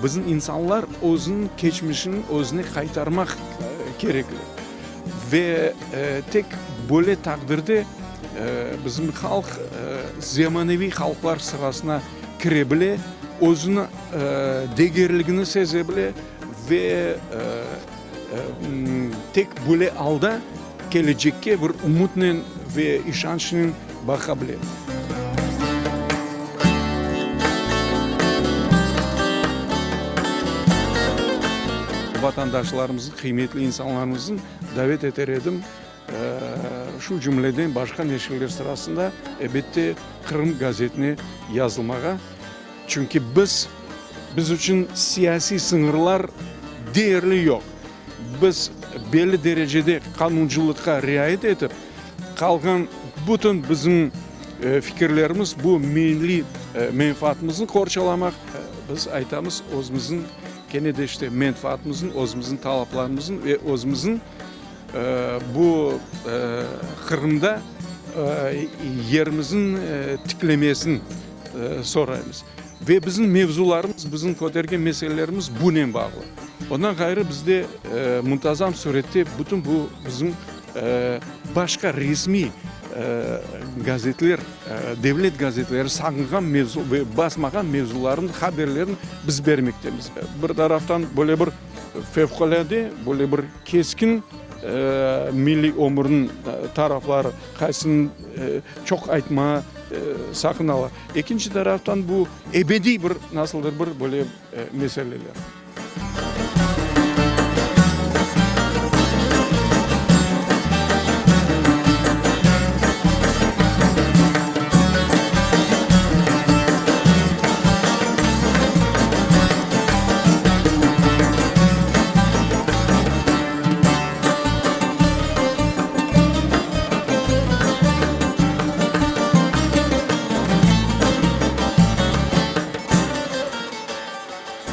Bizim insanlar özüniñ keçmişini özüne qaytarmaq kerekler. Ve tek böyle taqdirde bizim halq zemaneviy halqlar sırasına kire bile, özüniñ degerligini seze bile ve tek böyle alda kelecekke bir ümütnen ve işançnen baqa bile. Vatandaşlarımıznı, qıymetli insanlarımıznı davet eter edim, şu cümleden başqa neşirler sırasında, elbette, Qırım gazetine yazılmağa. Çünki biz, biz içün siyasiy sıñırlar deyerli yoq. Biz belli derecede qanuncılıqqa riayet etip, qalğan bütün bizim fikirlerimiz bu milliy menfaatımıznı qorçalamaq, biz aytamız, özümizniñ kene de işte menfaatımıznıñ, özümizniñ talaplarımıznıñ ve özümizniñ bu Qırımda yerimizniñ tiklemesini soraymız. Ve bizim mevzularımız, bizim kötergen meselelerimiz bunen bağlı. Ondan ğayrı bizde muntazam sürette bütün bu bizim başqa resmiy gazetler, devlet gazetleri saqınğan mevzu ve basmağan mevzularnıñ haberlerini biz bermektemiz. Bir taraftan böyle bir fevqulâde, böyle bir keskin milliy ömürniñ tarafları, qaysını çoq aytmağa saqınalar. Ekinci taraftan bu ebediy bir nasıldır bir böyle meseleler.